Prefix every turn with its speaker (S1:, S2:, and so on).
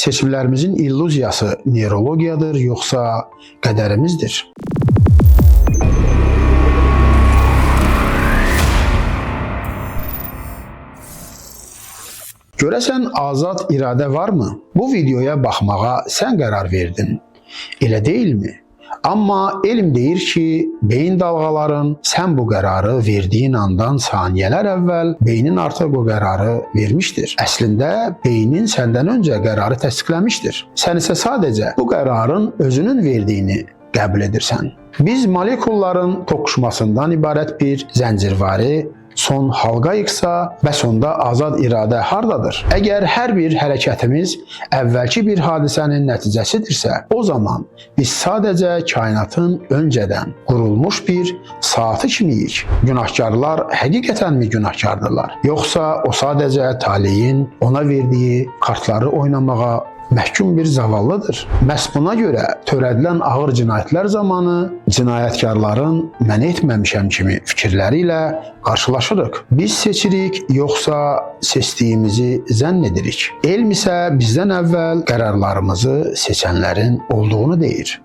S1: Seçimlərimizin illüziyası neyrologiyadır, yoxsa qədərimizdir? Görəsən azad iradə varmı? Bu videoya baxmağa sən qərar verdin. Elə deyilmi? Amma elm deyir ki, beyin dalğaların sən bu qərarı verdiyin andan saniyələr əvvəl beynin artıq bu qərarı vermişdir. Əslində beynin səndən öncə qərarı təsdiqləmişdir. Sən isə sadəcə bu qərarın özünün verdiyini qəbul edirsən. Biz molekulların toqquşmasından ibarət bir zəncirvari son halqayıqsa, bəs onda azad iradə hardadır? Əgər hər bir hərəkətimiz əvvəlki bir hadisənin nəticəsidirsə, o zaman biz sadəcə kainatın öncədən qurulmuş bir saatı kimiyik. Günahkarlar həqiqətənmi günahkardırlar? Yoxsa o sadəcə taleyin ona verdiyi kartları oynamağa məhkum bir zavallıdır. Məhz buna görə törədilən ağır cinayətlər zamanı cinayətkarların mən etməmişəm kimi fikirləri ilə qarşılaşırıq. Biz seçirik, yoxsa seçdiyimizi zənn edirik. Elm isə bizdən əvvəl qərarlarımızı seçənlərin olduğunu deyir.